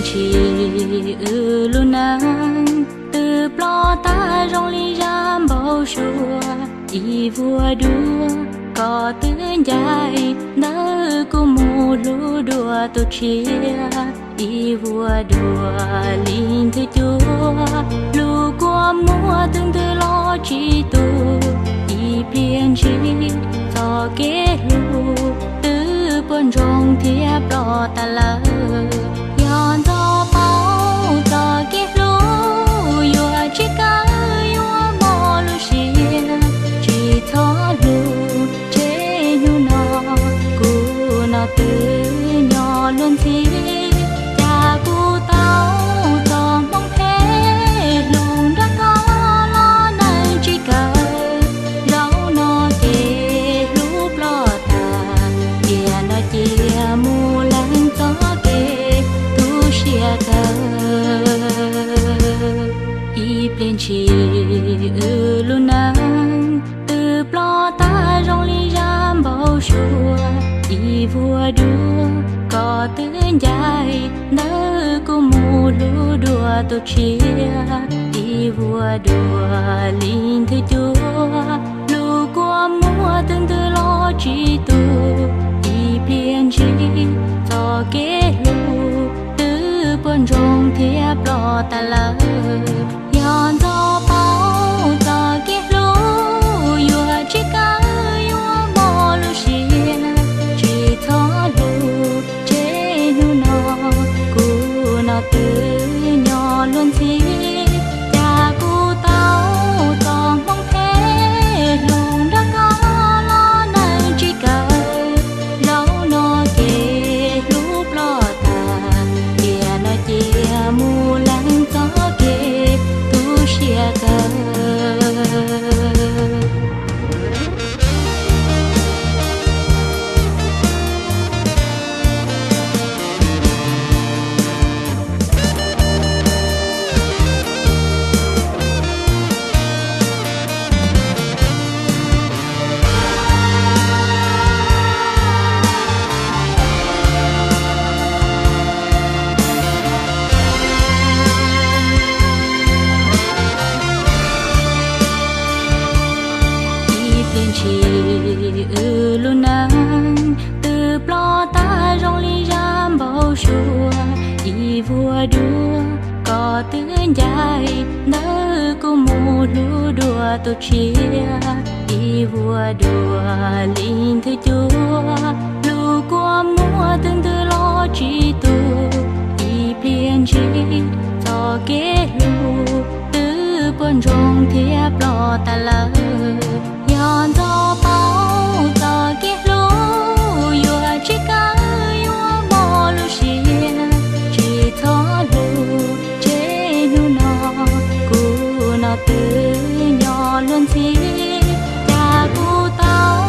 Tshis wb lub neej twb ploj tag zoo li zaj npau suav, ib vuag dua koj twb ncaim ntawm kuv mus hlub dua tus tshiab, ib vuag dua li nthwv cua, lub kua muag twb ntws los tsis tu, ib pliag ntshis txoj kev hlub twb puas ntsoog thiab ploj tas lawm. Yog ntxov paub txoj kev hlub yuav tsis kawg yuav mob lub siab, tsis txhob hlub tseg hnub no, kuv no twb nyob luag ntxhi, cas kuv tau txoj hmoov phem hlub nrog koj los neej tsis kawg. Zaum no ces hlub ploj tag, tiam no cia mus lees txoj kev tu siab kawg. Ib pliag ntshis wb lub neej twb ploj tag zoo li zaj npau suav, ib vuag dua koj twb ncaim ntawm kuv mus hlub dua tus tshiab, ib vuag dua li nthwv cua, lub kua muag twb ntws los tsis tu, ib pliag ntshis txoj kev hlub twb puas ntsoog thiab ploj tas lawm. Yog ntxov paub txoj kev hlub yuav tsis kawg yuav mob lub siab, tsis txhob hlub tseg hnub no, kuv no twb nyob luag ntxhi, cas kuv tau txoj hmoov phem hlub nrog koj los neej tsis kawg. Zaum no ces hlub ploj tag, tiam no cia mus lees txoj kev tu siab kawg. Ib pliag ntshis wb lub neej twb ploj tag zoo li zaj npau suav, ib vuag dua koj twb ncaim ntawm kuv mus hlub dua tus tshiab, ib vuag dua li nthwv cua, lub kua muag twb ntws los tsis tu, ib pliag ntshis txoj kev hlub twb puas ntsoog thiab ploj tas lawm. Yog ntxov paub txoj kev hlub yuav tsis kawg yuav mob lub siab, tsis txhob hlub tseg hnub no, kuv no twb nyob luag ntxhi, cas kuv tau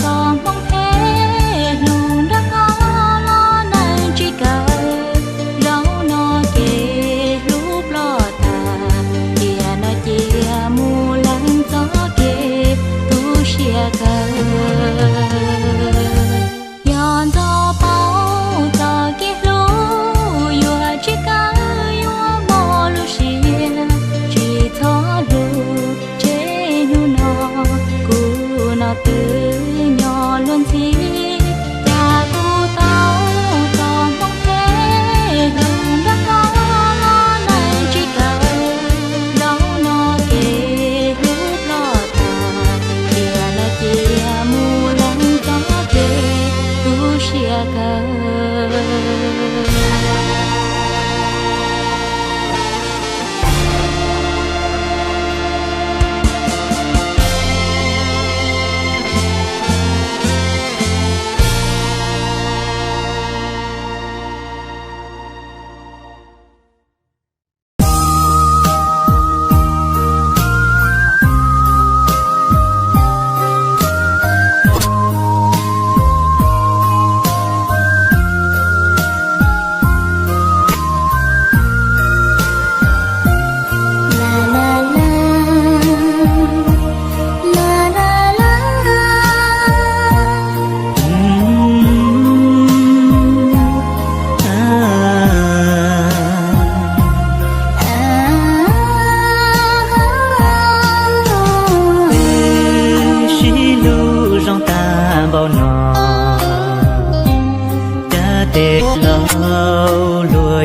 txoj hmoov phem hlub nrog koj los neej tsis kawg. Zaum no ces hlub ploj tag, tiam no cia mus lees txoj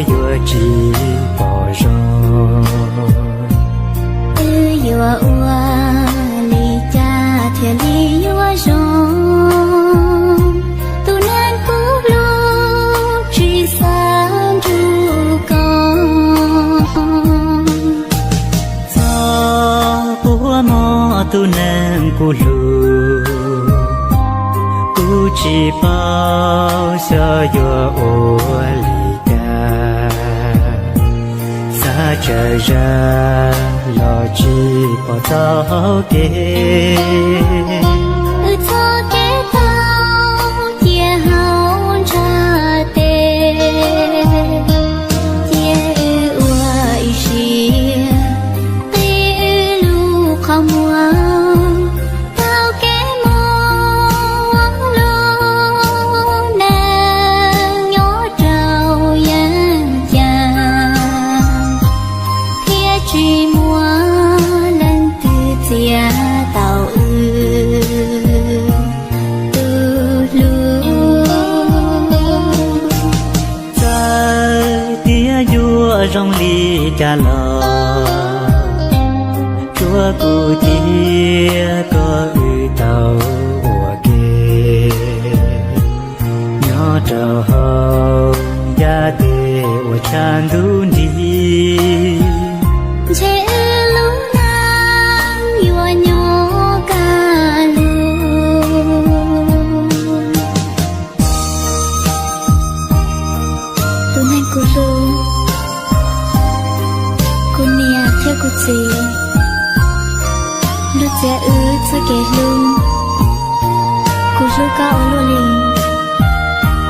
yuav tsis pom zoo. Wb yuav ua li cas thiaj li yuav zoo? Tus neeg kuv hlub tsis xav nrug koj. Txog puas mob tus neeg kuv hlub, kuv tsis paub xyov yuav ua li cas. Xav tsawg zaj los tsis pom txoj hau kev. Wb txoj kev tau cia hauv ntsaj tes, cia wb ua ib siab qhib wb lub qhov muag. Tau kev mus ua lub neej nyob rau yeeb yam, thiaj tsis muaj leej twg txiav tau wb tus hlub. Txawm tias yuav zoo li cas los, tsuav kuv thiab koj wb tau ua ke, nyob rau hauv yav dej uas tshav ntuj nrig. Ntshe wb lub neej yuav nyob kaj lug. Tus neeg kuv hlub, kuv niam thiab kuv txiv, luag txiav wb txoj kev hlub. Kuv hlub koj ua luaj li,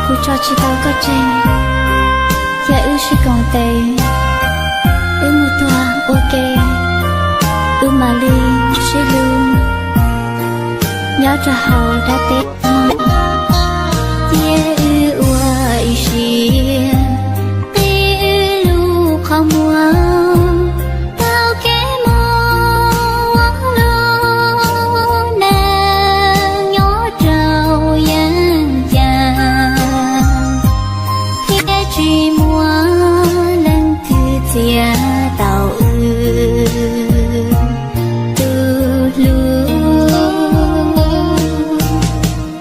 kuv tso tsis tau koj tseg. Yog wb sib koom tes, wb mus tuag ua ke, wb mam li sib hlub nyob rau hauv dab teb. Cia wb ua ib siab qhib wb lub qhov muag, tau kev mus ua lub neej nyob rau yeeb yam, thiaj tsis muaj leej twg txiav tau wb tus hlub.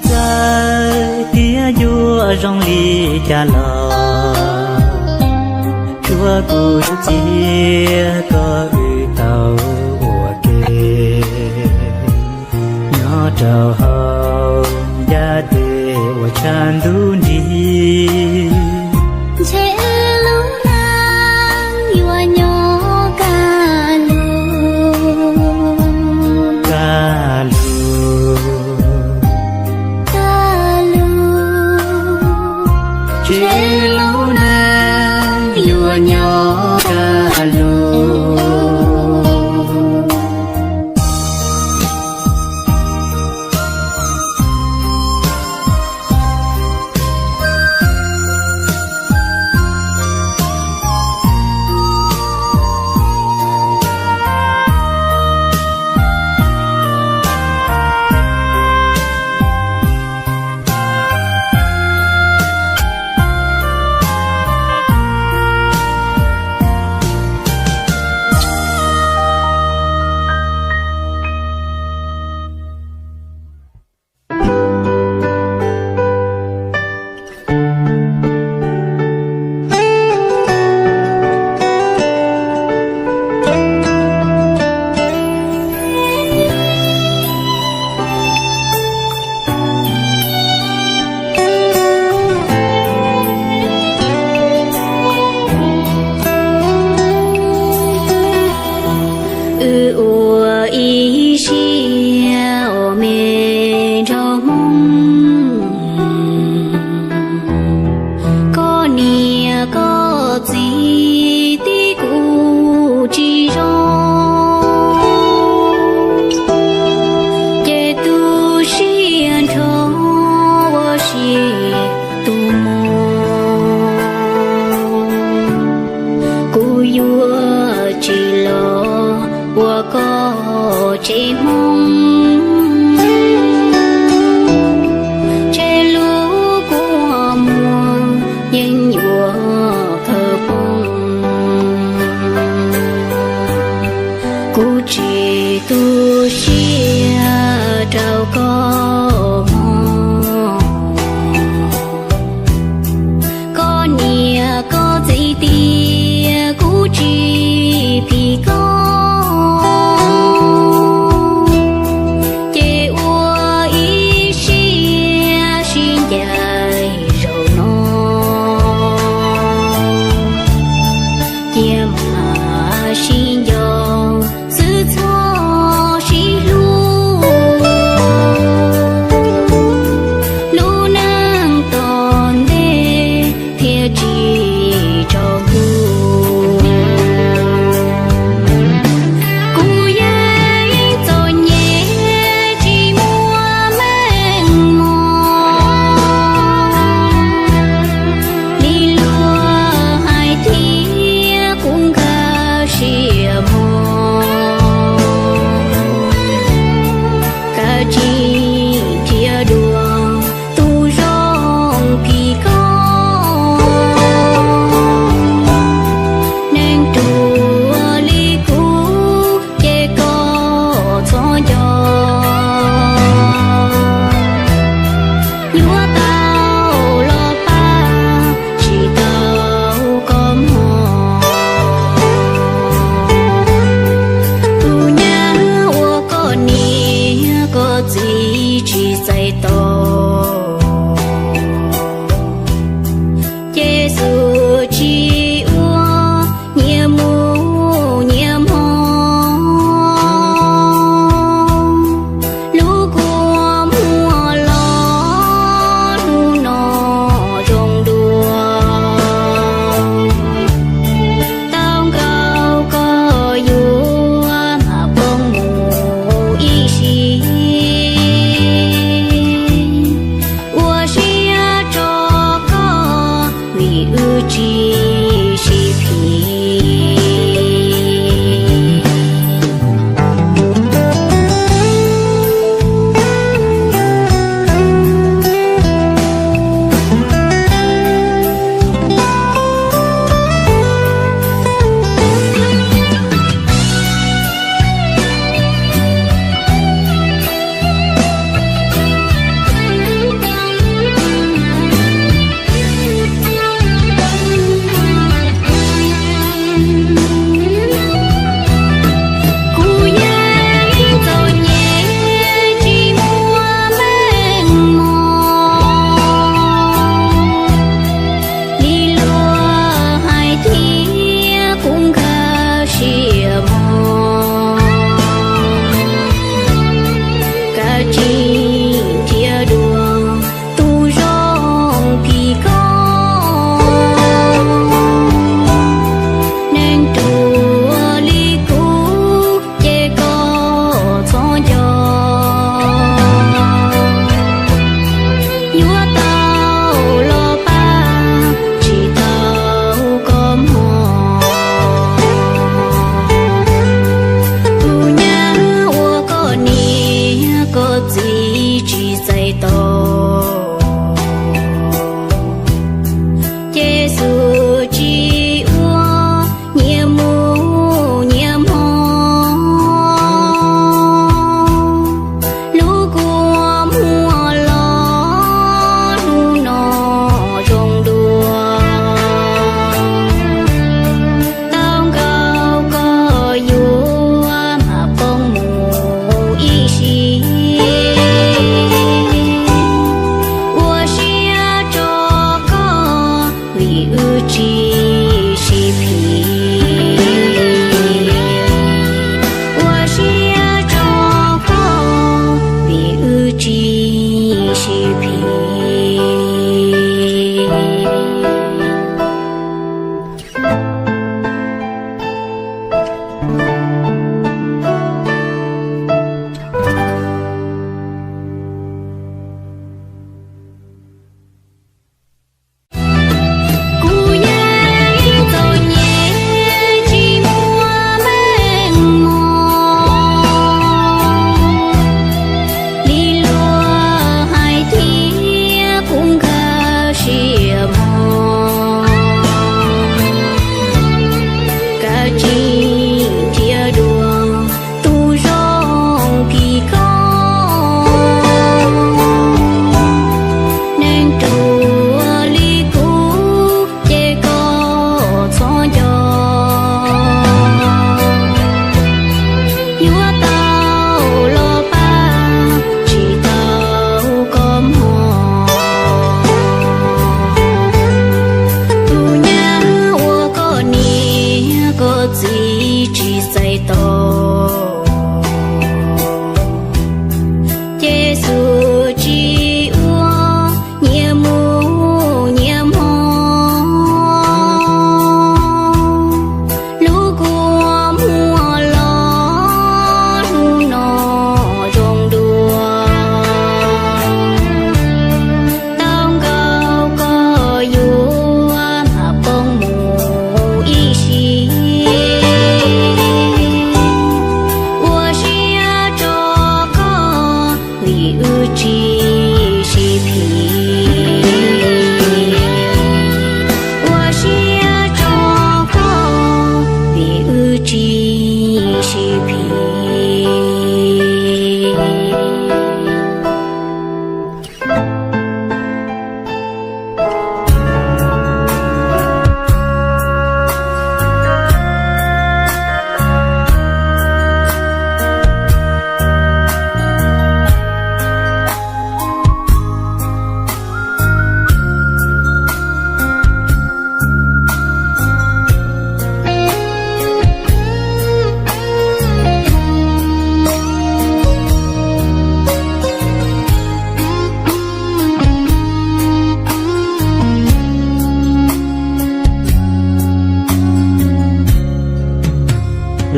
Txawm tias yuav zoo li cas los, tsuav kuv thiab koj wb tau ua ke, nyob rau hauv yav dej uas tshav ntuj nrig. Ntshe wb lub neej yuav nyob kaj lug, kaj lug, kaj lug. Ntshe wb lub neej yuav nyob kaj lug. Wb ua ib siab ua me nraug Hmoob, koj niam koj txiv tib kuj tsis zoo, ces tu siab nrho ua si tus mog. Kuv yuav tsis los ua koj tsev Hmoob, ntshe lub kua muag yeej yuav khaws Kuv tsis tu siab rau koj mog, koj niam koj txiv tias kuv tsis phim koj, ces ua ib siab sib ncaim zaum no, cia mam sib nco xwb txhob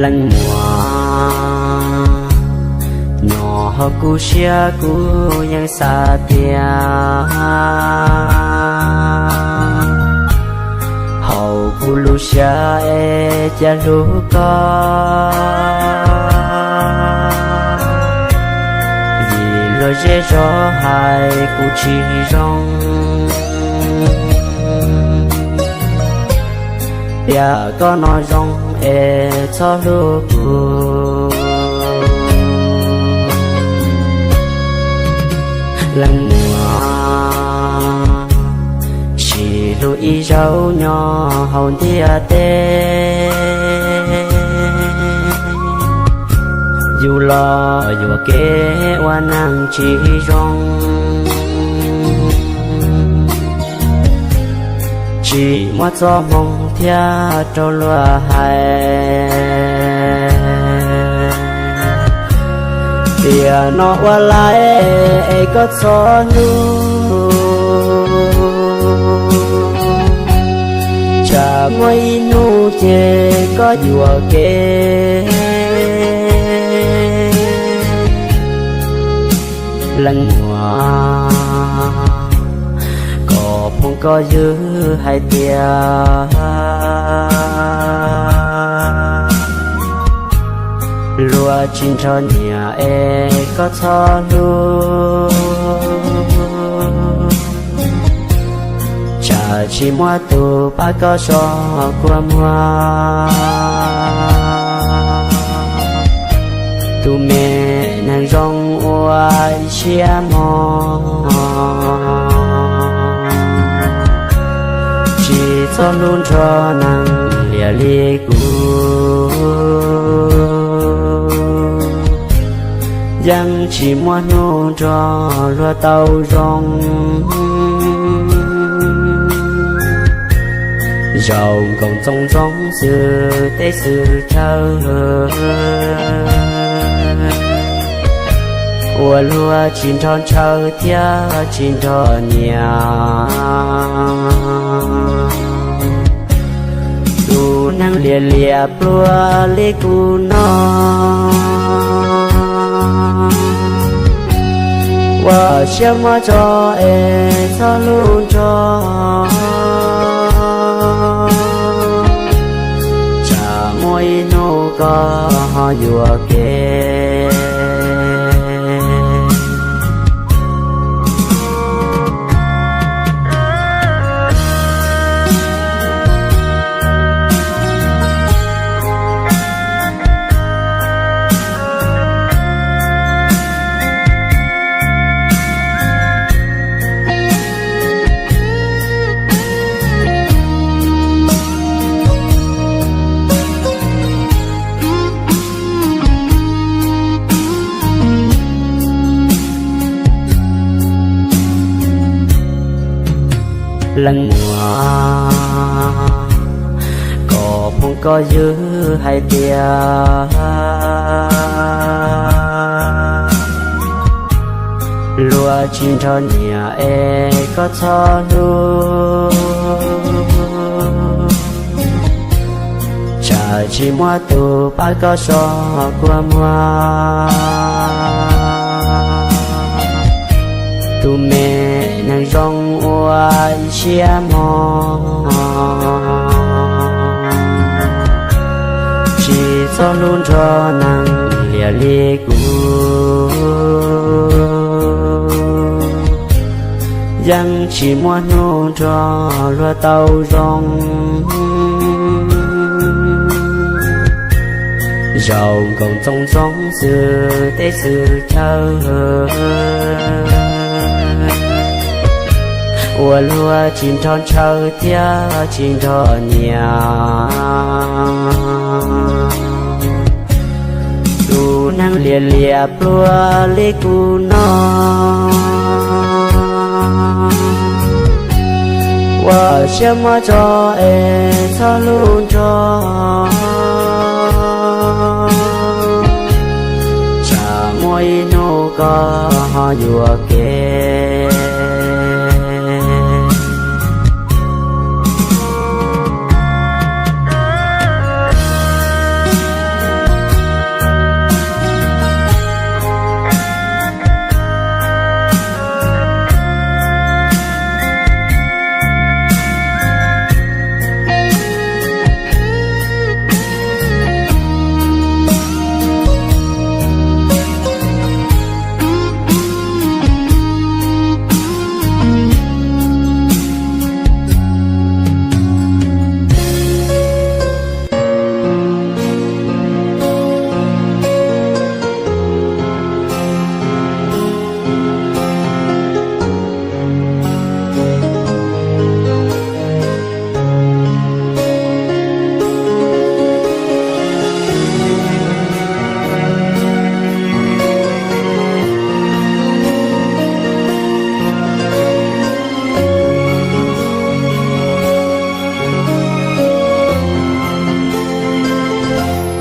Leej muam, nyob hauv kuv siab kuv yeej xav tias hauv kuv lub siab es cia hlub koj, vim luag zej zog hais kuv tsis zoo. Tias koj no zoo es txhob hlub kuv. Leej muam, sib hlub ib zaug nyob hauv ntiaj teb, yus los yuam kev ua neeg tsis zoo, tsis muaj txoj hmoo thiab rau luag hais. Tiam no ua lais es koj txhob hlub, tsam muaj ib hnub ces koj yuam kev. Leej muam, koj phooj koj ywg hais tias luag tsis nrog nyiam es koj txhob hlub, tsam tsis muaj tus pab koj so kua muag. Tus me neeg zoo ua siab mog, tsis txhob hlub nrog neeg liam li kuv, yeej tsis muaj hnub nrog luag tau zoo. Zaum nkoos txoos ntxoo xwm teb xwm chaw, ua luag tsis nrog ntshaw thiab tsis nrog nyiam. Tus neeg liam liam pluag li kuv no, ua siab muab tso es txhob hlub nrog, tsam muaj ib hnub koj ho yuam kev. Leej muam, koj phooj koj ywg hais tias luag tsis nrog nyiam es koj txhob hlub, tsam tsis muaj tus pab koj so kua muag. Tus me neeg zoo ua siab mog, tsis txhob hlub nrog neeg liam li kuv, yeej tsis muaj hnub nrog luag tau zoo. Zaum nkoos txoos ntxoo xwm teb xwm chaw, ua luag tsis nrog ntshaw thiab tsis nrog nyiam. Tus neeg liam liam pluag li kuv no, ua siab muab tso es txhob hlub nrog, tsam muaj ib hnub koj ho yuam kev.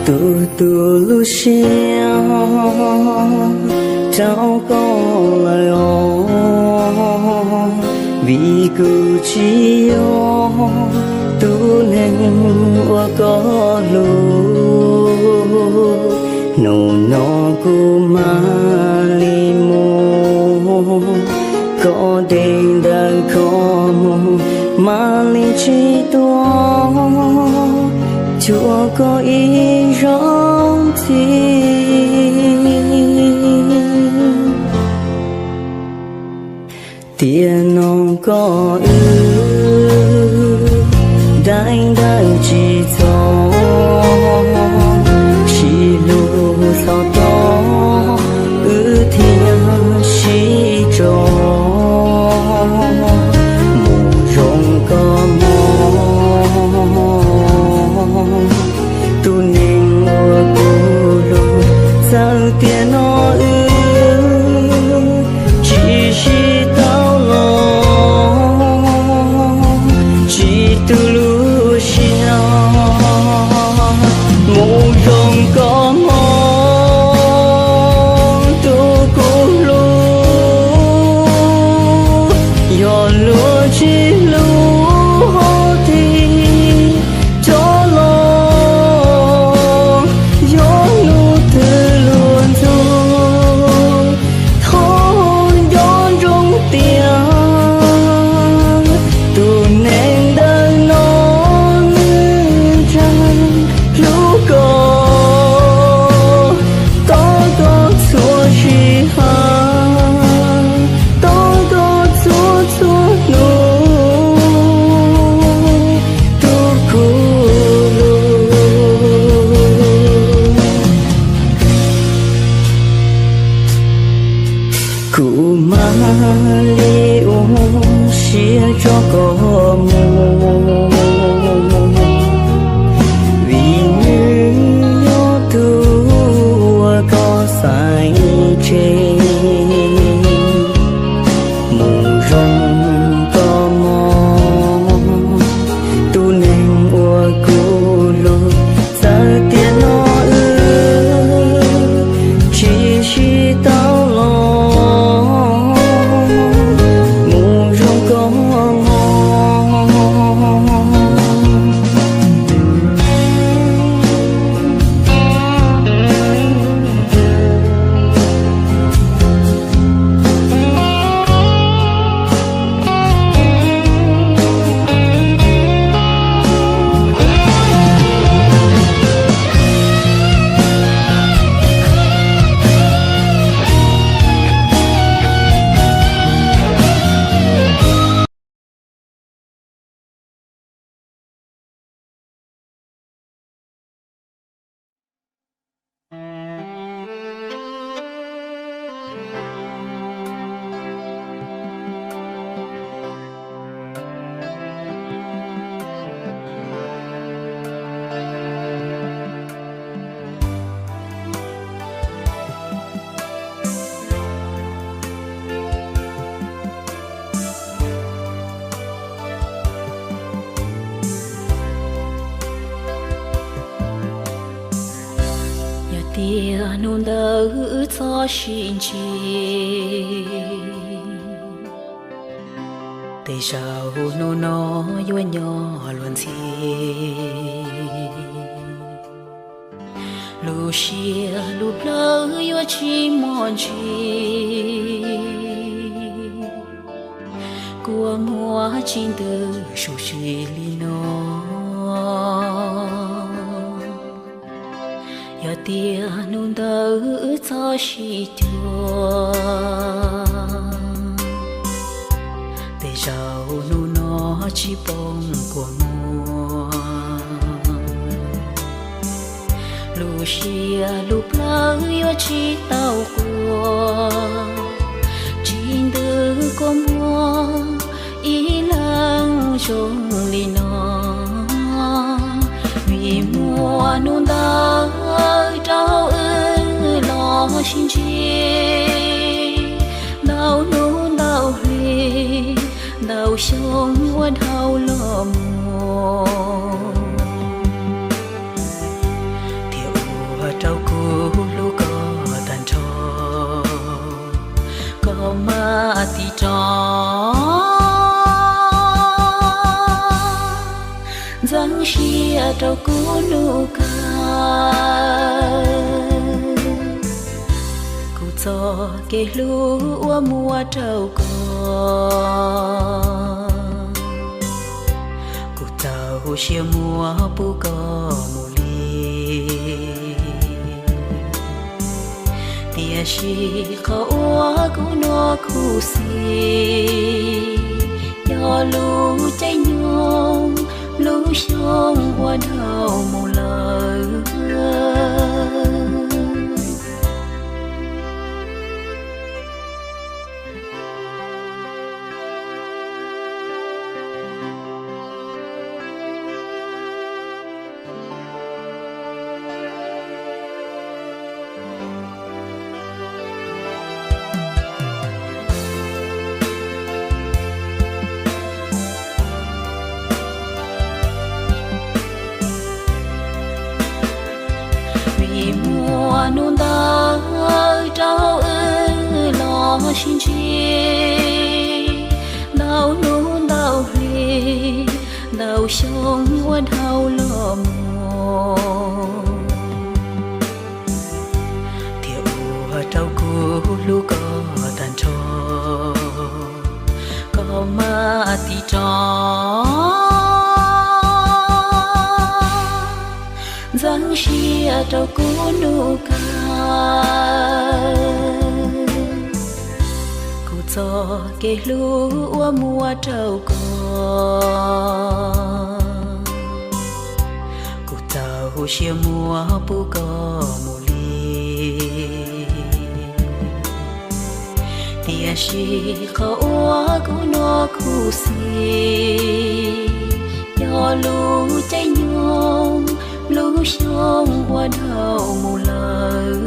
Tu tu lub siab rau koj lawm os, vim kuv tsis yog tus neeg uas koj hlub. Hnub no kuv mam li mus, koj deb ntawm koj mus, mam li tsis tuaj cuag koj ib zaug ntxiv. Tiam no koj wb daim ntawv tsis txog, sib hlub txhob tog, wb thiaj sib tso mus zoo koj hmo. Tus neeg uas kuv hlub, txawm tiam no wb tsis sib tau los, tsis tu lub siab mus zoo koj hmo. Tus kuv hlub, yog luag tsis hlub hos tig rov los, yog hnub twg luag ntxub, thov nco ntsoov tias tus neeg ntawm no nws ntseeg hlub koj, tos koj txhua sij hawm, tos koj txhua txhua hnub. Tus kuv hlub, kuv mam li ua siab tso koj mus, vim nws yog tus uas koj xaiv tseg mus zoo koj hmo. Tus neeg uas kuv hlub, txawm tiam no wb tsis sib tau los, mus zoo koj hmo. Yog tias hnub ntawd wb txhob sib ntsib, tej zaum hnub no yuav nyob luag ntxhi. Lub siab lub plawv yuav tsis muaj ntsis, kua muag tsis ntws su si li no. Yog tias hnub ntawd wb txhob sib cuag, tej zaum hnub no tsis poob kua muag. Lub siab lub plawv yuav tsis tau quas, tsis ntws kua muag ib leeg zoo li no. Vim muaj hnub ntawd rau wb los sib ntsib, ntau hnub ntau hli, ntau xyoo ua dhau los mus, thiaj rau kuv hnub kawg. Kuv txoj kev hlub uas muaj rau koj, kuv tau siab muab pub koj mus li. Tiam sis qhov uas kuv hnov khuv xim yog lub caij nyoog lub xyoo uas dhau mus lawm. Vim muaj hnub ntawd rau wb los sib ntsib, ntau hnub ntau hli ntau xyoo uas dhau los mus, thiab ua rau kuv hlub koj tag nrho, koj mas tig rov ntxeev siab rau kuv hnub kawg. Kuv txoj kev hlub uas muaj rau koj, kuv tau siab muab pub koj mus li. Tiam sis qhov uas kuv hnov khuv xim yog lub caij nyoog lub xyoo uas dhau mus lawm.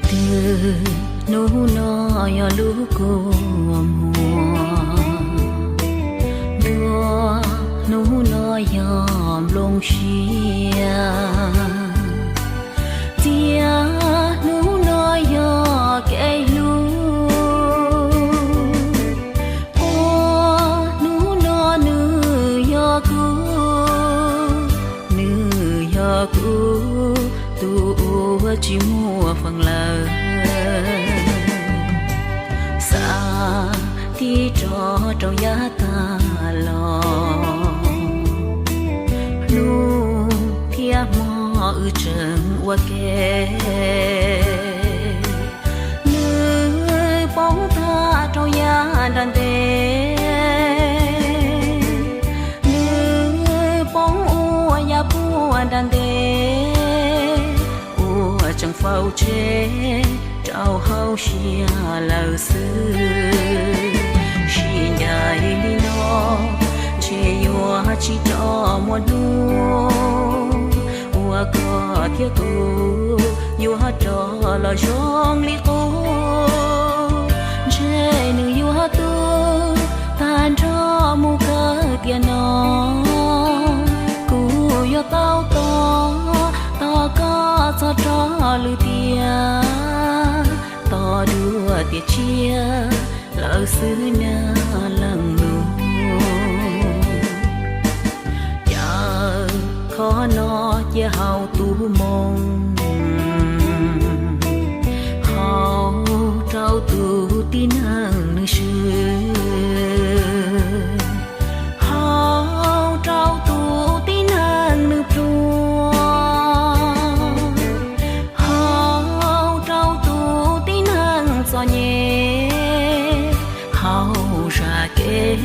Twb hnub no yog lub kua muag, ntuag hnub no yog nplooj siab, txiag hnub no yog kev hlub, ua hnub no nws yog kuv, nws yog kuv tus uas tsis muaj feem lawm. Xa tig rov rau yav tag los, hnub thiab hmo wb tseem ua ke. Nws poob tag rau yav nram ntej, nws poob ua yav puag nram ntej, ua tseem faus tseg rau hauv siab lawm xwb. Sib ncaim li no ntshe yuav tsis rov muaj hnub uas koj thiab kuv yuav rov los zoo li qub. Ntshe nws yuav tu tag nrho mus kawg tiam no, kuv yuav tau tos tos koj txog rov lwm tiam, tos dua tiam tsiaj lawm xwb na leej nus. Caw qhov no cia hauv tus moo, hauv rau rau tus tib neeg nws swb, hau rau tus tib neeg nws pluag, hau rau tus tib neeg txom nyem, hau zam kev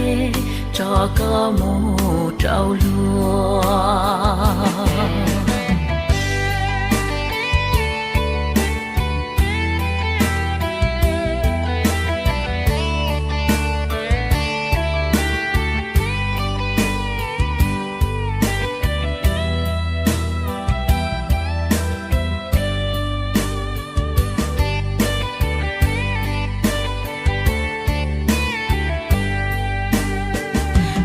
tso koj mus rau luag.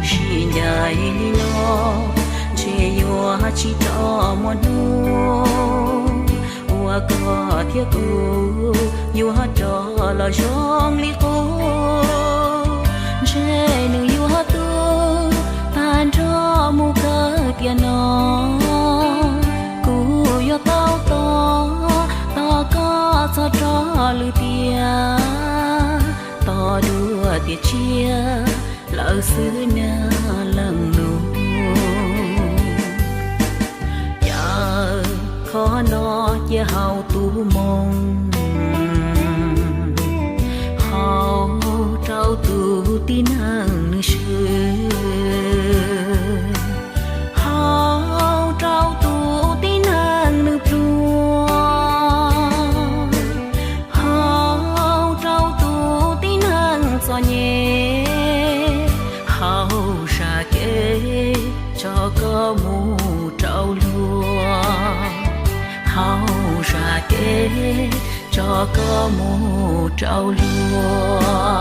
Sib ncaim li no ntshe yuav tsis rov muaj hnub uas koj thiab kuv yuav rov los zoo li qub. Ntshe nws yuav tu tag nrho mus kawg tiam no, kuv yuav tau tos, tos koj txog rau lwm tiam, tos dua tiam tsiaj lawm xwb niag leej nus. Cas qhov no cia hau tus moo hau rau tus tib neeg nws swb, hau rau tus tib neeg nws pluag, hau rau tus tib neeg txom nyem, hau zam kev tso koj mus rau luag, hau zam kev tso koj mus rau luag.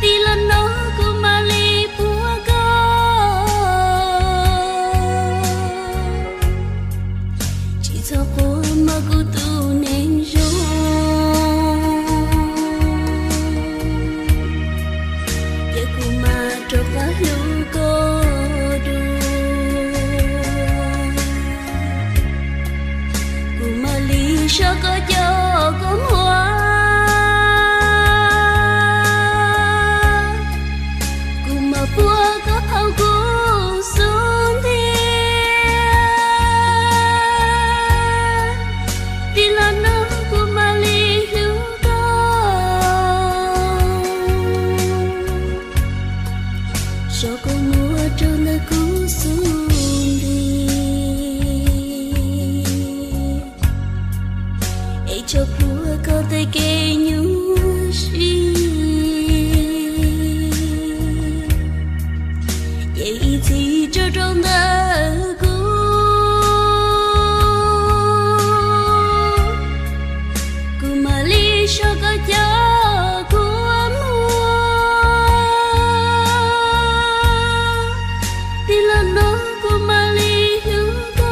Tij laug no kuv mam li puag koj, tsis txhob quaj mog kuv tus neeg zoo. Ces kuv mam rov qab hlub koj dua. Kuv mam li so koj cov kua muag, kuv mam puag koj phau kuv xub ntiag. Tij laug no kuv mam li hlub koj, so koj muag rau ntawm kuv xub ntiag. Es tso plhuav koj tej kev nyuaj siab, ces ib txhis tso rau ntawm kuv, kuv mam li so koj cov kua muag. Tij laug no kuv mam li hlub koj.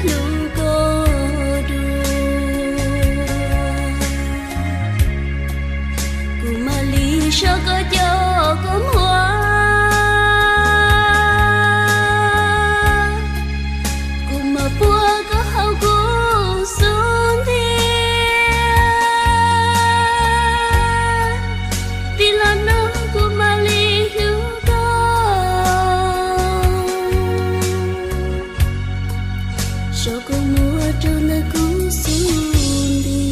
hlub koj dua. Kuv mam li so koj cov kua muag, kuv mam puag koj hauv kuv xub ntiag. Tig los nug kuv mam li hlub koj, so kua muag rau ntawm kuv xub ntiag,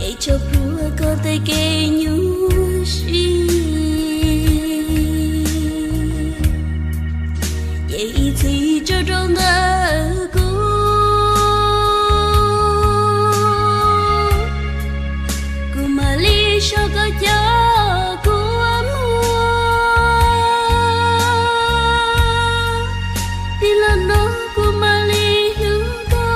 es tso plhuav koj tej kev nyuaj siab, ces ib txhis tso rau ntawm kuv. Kuv mam li so koj cov kua muag, tig los nug kuv mam li hlub koj.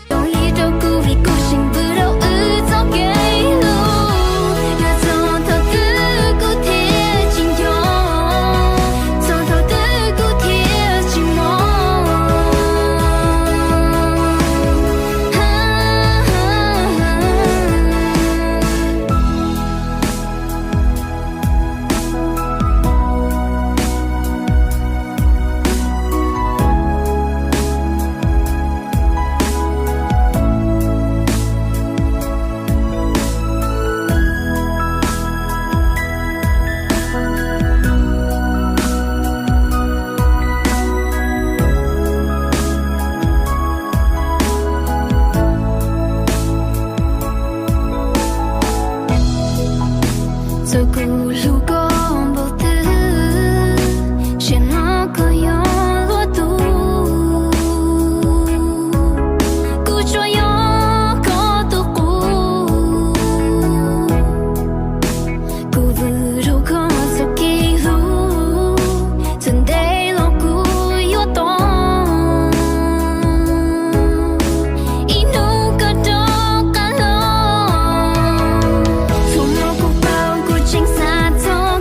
Zoo li rau kuv vim kuv tseem pw rau wb txoj kev hlub, yog txog thaum twg kuv thiaj tsis nco, txog thaum twg kuv thiaj tsis mob. Txawm kuv hlub koj npaum twg, sim no koj yog luaj tus, kuv tsuas yog koj tus qub. Kuv vwm rau koj txoj kev hlub, txawm ntev los kuv yuav tos, ib hnub koj rov qab los. Txhua hnub kuv paub kuv tseem xav txog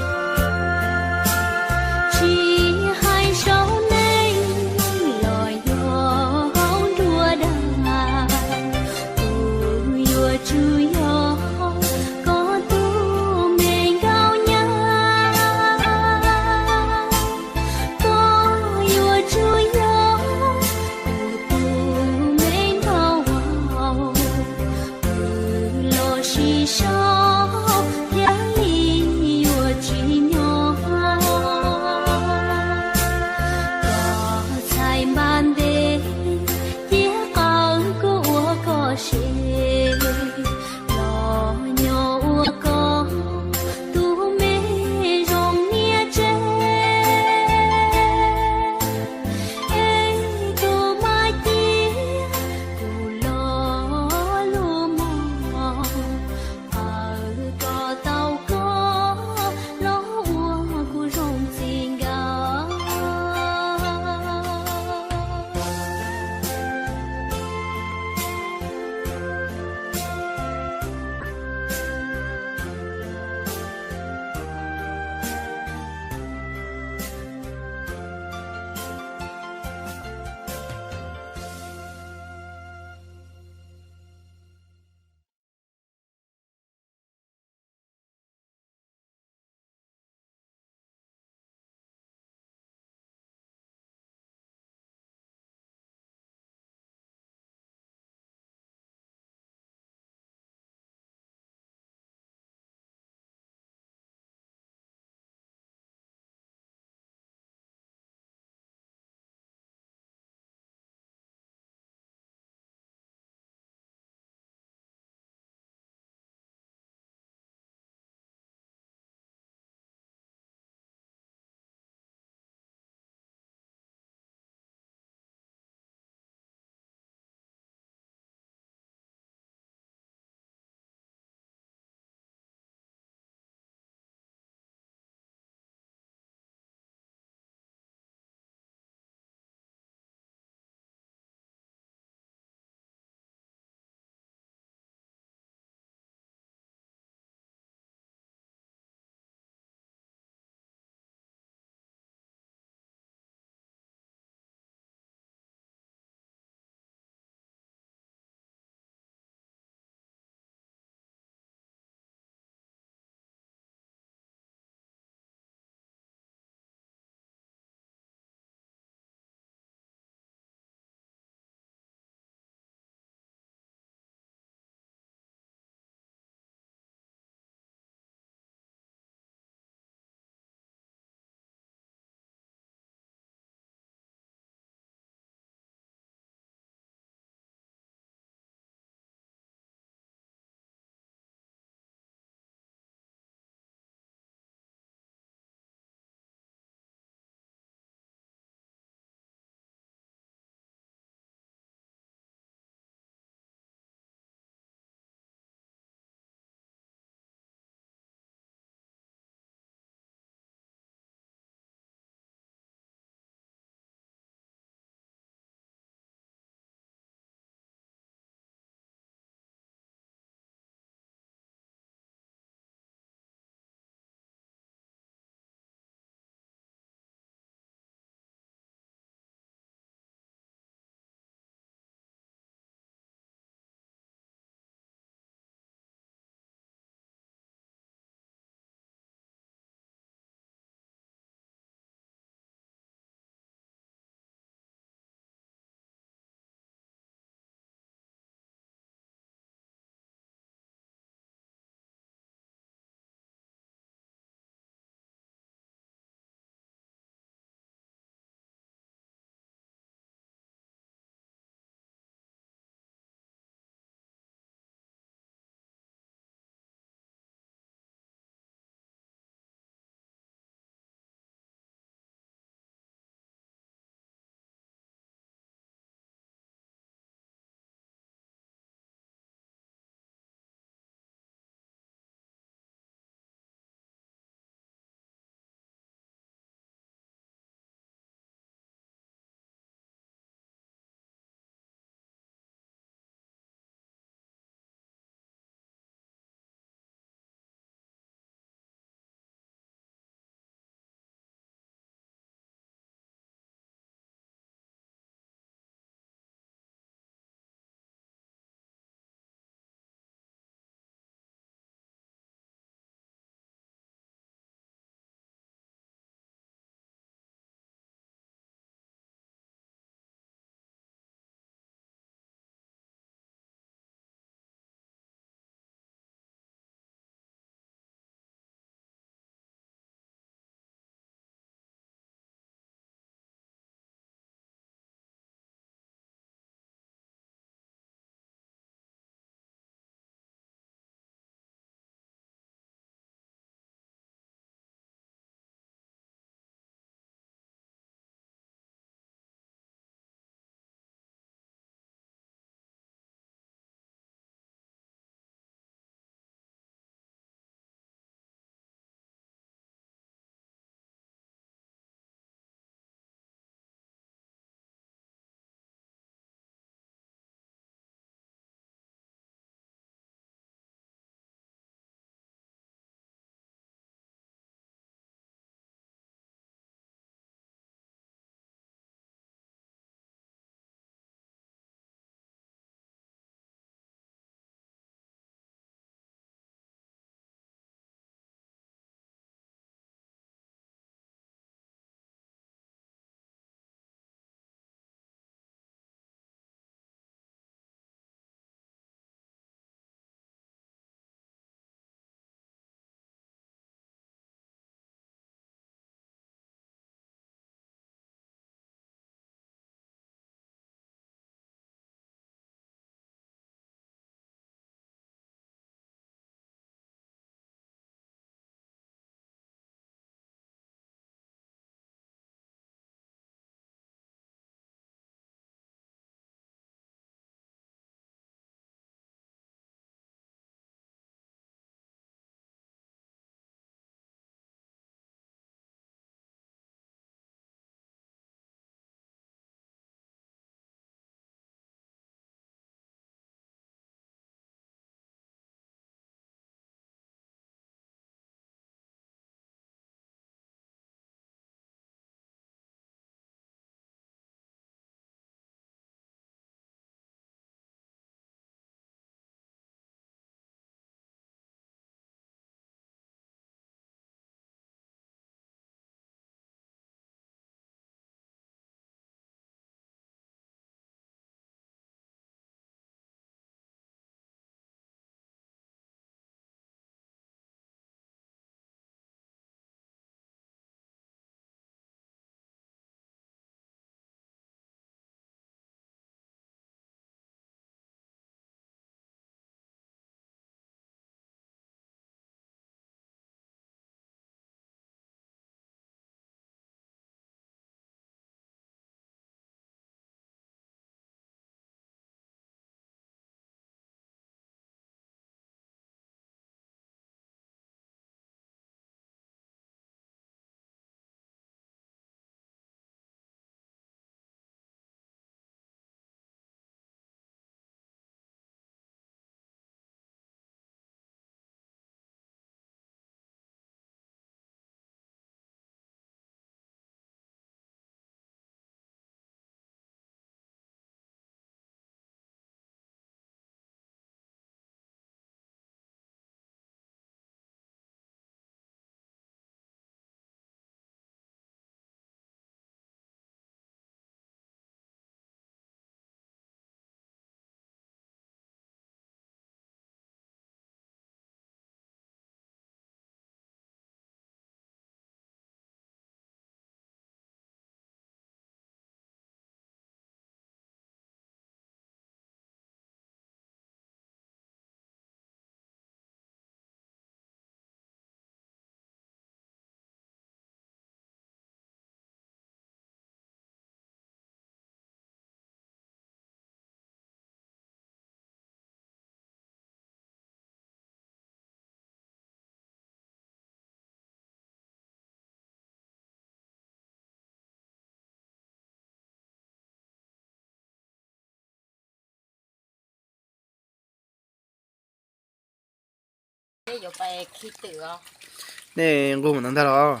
Nej nquag mus ntawd ntag los?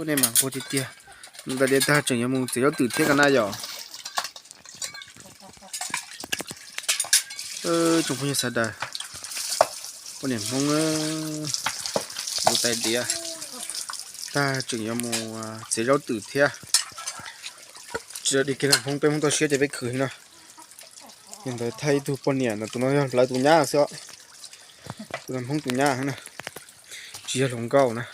Nej mas nquag tiag tiag. Ntawd tag tseem yuav mus txiav zaub twm thiab ka na yom. Tsoom phooj ywg sawv daws, poj niam Hmoob mus tais diav tag tseem yuav mus txiav zaub twm thiab. Tsis di kiag Hmoob, peb Hmoob toj siab ces peb khwv no. Yog ntawd thaij ib tug poj niam no, tus no yog lawv tus nyab xwb os. Tus no Hmoob tus nyab na, tsis yog hluas nkauj na.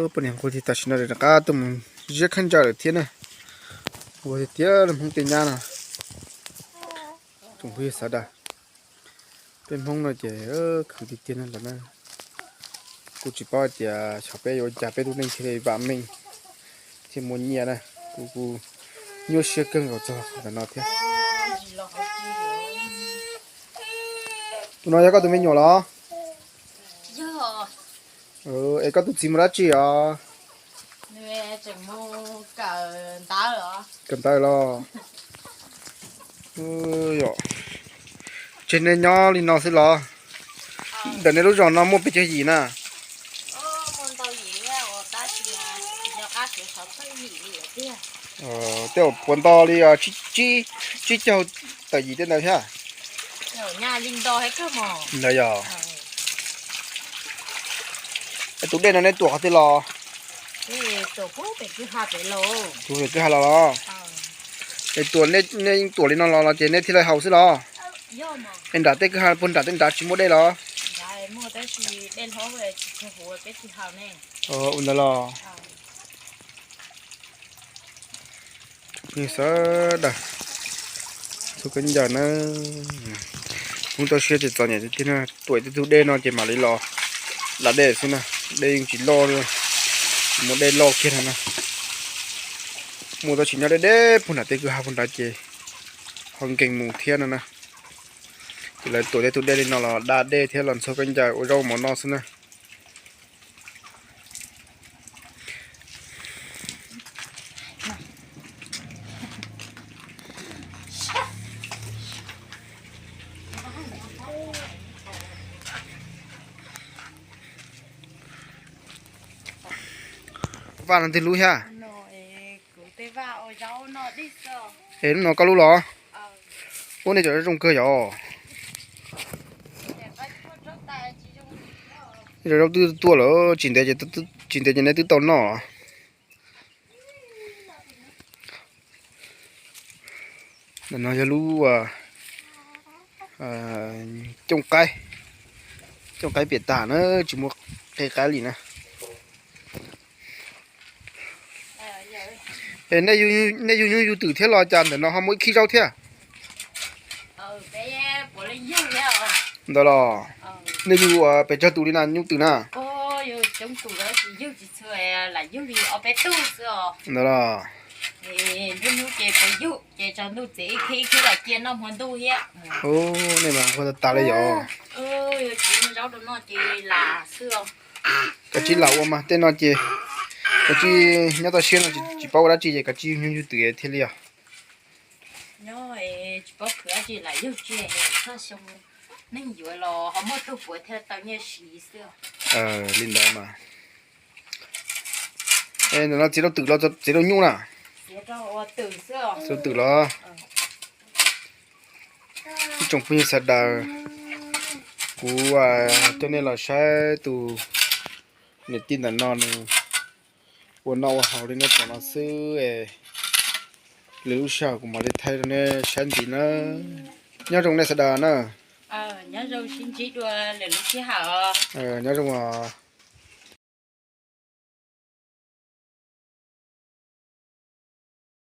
Poj niam nquag tiag, tam sim no rov qab tuaj mus ziab khaub ncaws lawm thiab na. Nquag tiag tiag Hmoob tej nyab no. Tsoom phooj ywg sawv daws, peb Hmoob no ces khwv tiag tiag na lawm na. Kuj tsis paub hais tias xyov peb yuav ua cas peb lub neej thiaj li vam meej thiab muaj nyiaj na. Kuv kuj nyuaj siab kawg nkaus txog qhov ntawm no thiab. Tus no yog koj tus me nyuam los? Es koj tus txiv mus dab tsi os? Kawm ntawv los? Tseg nej nyob li no xwb los? Ntawm nej lub zos no muaj pes tsawg yim na? Tej zaum puas nto li tsib caug tawm yim tej ntawd thiab? Ntawd yog. Tus dej no nej tuam qhov twg los? Tuam pem kwj ha los? Es tuam, nej yeej tuam li no los los ces nej thiaj li haus xwb los? Es nram tej kwj ha puag nram tej nrad tsis muaj dej los? Ua ntawd los? Sawv daws, txhua khaub ncaws na, Hmoob toj siab ces txom nyem tiag tiag na, tuam tej tug dej no ces mam li los da dej xwb na, dej yeej tsis loj, tsis muaj dej loj kiag no na. Muaj tab sis nyob deb deb puag nram tej kwj ha puag nrad ces ho nkees mus thiab no na. Ces lawv tuam tej tug dej li no los da dej thiab los ntxhua khaub ncaws ua zaub mov noj xwb na. Vaj no twg lub thiab? Es lub no koj lub los? Ub, nej cov zoo kawg yom. Zaub twb tuaj lawm, tsis ntev, tsis ntev ces nej twb tau noj. Ntawm no yog lub cooj qaib, cooj qaib piam tag na, tsis muaj qe qaib li na. Nej yug nyuj yug twm thiab los cas ntawm no ho muaj ib khib zaub thiab? Ntawd los, nej yug pes tsawg tus li na nyuj twm na? Ntawd los, nej mas nquag tas tas li yom. Kav tsij lam ua mas, tej no ces kav tsij nyob toj siab no tsis paub ua dab tsi ces kav tsij yug nyuj yug twm thiaj li os. Li ntawd mas. Ntawm no txiav rau twm los txiav rau nyuj na? Txiav rau twm los. Ib tsoom phooj ywg sawv daws, kuv coj nej los saib tus niam tij ntawm no nws ua noj ua haus li nej pom no xwb. Lwm lub sij hawm kuv mam li thaij rau nej saib ntxiv na. Nyob zoo nej sawv daws na. Nyob zoo os.